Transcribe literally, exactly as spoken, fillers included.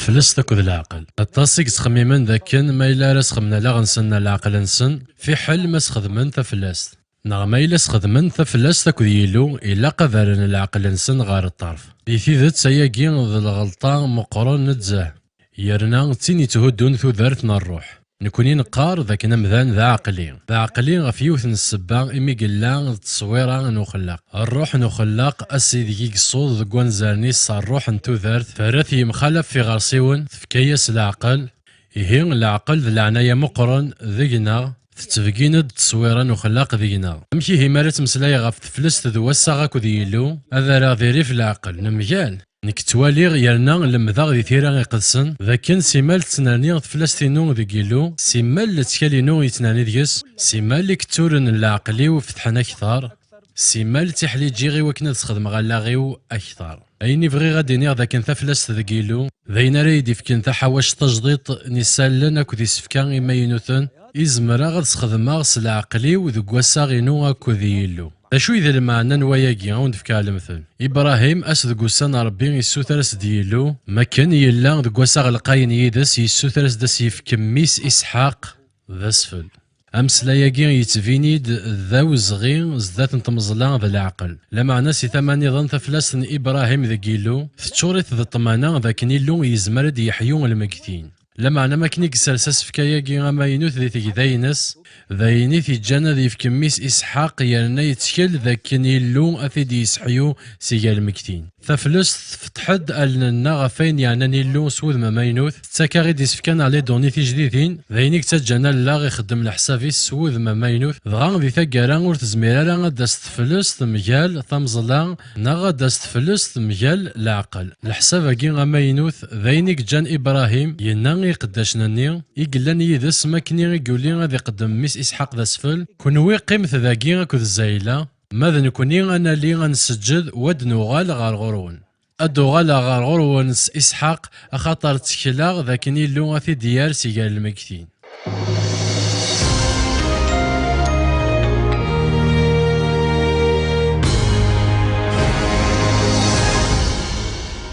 Taflest akked leɛqel. Aṭas i yettxemmimen dakken ma yella ara sxedmen allaɣ-nsen neɣ leɛqel-nsen, fiḥel ma sxedmen taflest. Neɣ ma yella sxedmen taflest akked Yillu, ilaq ad rren leɛqel-nsen ɣer ṭṭerf. Di tidet, ayagi d lɣelṭa meqqren nezzeh, yerna d tin yetthuddun tudert n ṛṛuḥ. Nekni neqqar d akken amdan d aɛeqli. D aɛeqli ɣef yiwet n ssebba imi yella d tteswira n uxellaq. Ṛṛuḥ n uxellaq, ass ideg i yessuḍ deg wanzaren-is s ṛṛuḥ n tudert, terra-t yemxalaf f iɣersiwen, tefka-yas leɛqel. Ihi, leɛqel d leɛnaya meqqren deg-neɣ, tettbeggin-d tteswira n uxellaq deg-neɣ. Amek ihi mi ara ttmeslayeɣ ɣef teflest d wassaɣ akked Yillu? Ad rreɣ di rrif leɛqel, nemgal. Nekk ttwaliɣ yerna lemdeɣ di tira iqedsen dakken simmal tettnerni teflest-inu deg Yillu, simmal lettkal-inu yettnerni deg-s, simmal iketturen n leɛqel-iw fetḥen akteṛ, simmal ttiḥliǧiɣ i wakken ad sxedmeɣ allaɣ-iw akteṛ. Ayen i bɣiɣ ad d-iniɣ d akken taflest deg Yillu d ayen ara yi-d-ifken taḥawact tajdiṭ n isallen akked isefka imaynuten i zemreɣ ad sxedmeɣ s leɛqel-iw deg wassaɣ-inu akked Yillu. D acu i d lmeɛna n wayagi? A wen-d-fkeɣ lemtel. Ibrahim, ass deg ussan Ṛebbi issuter-as-d Yillu, makken yella deg wassaɣ lqayen yid-s, yessuter-as-d ad s-yefk mmi-s Isḥaq d asfel. Ameslay-agi yettbin-id d awezɣi zdat n tmeẓla d leɛqel. Lameɛna si tama nniḍen, taflest n Ibrahim deg Yillu teččur-it d ṭṭmana d akken Illu yezmer ad d-yeḥyu lmegtin. Lameɛna, makken i yessers asefk-ayagi amaynut di tegda-ines, d ayen i t-iǧǧan ad yefk mmi-s Isḥaq, yerna yettkel d akken Illu ad t-id-yesseḥyu si gar lmegtin. Taflest tfetteḥ-d allen-nneɣ ɣef wayen yeɛnan Illu s wudem amaynut, tettak-aɣ-id isefka neɣ lidunit ijdidin, d ayen i yettaǧǧan allaɣ ixeddem leḥsab-is s wudem amaynut, dɣa di taggara ur tezmir ara ad d-tas teflest mgal tameẓla neɣ ad d-tas teflest mgal leɛqel. Leḥsab-agi amaynut d ayen i yeǧǧan Ibrahim yenna i iqeddacen-nni i yellan yid-s makken i yuli ad iqeddem mmi-s Isḥaq d asfel: "Kenwi qqimet dagi akked Zayla, ma d nekni ad nali ad nseǧǧed u ad d-nuɣal ɣer ɣur-wen. Ad d-uɣaleɣ ɣer ɣur-wen s Isḥaq, axaṭer ttekleɣ d akken Illu ad t-id-yerr si gar lmegtin."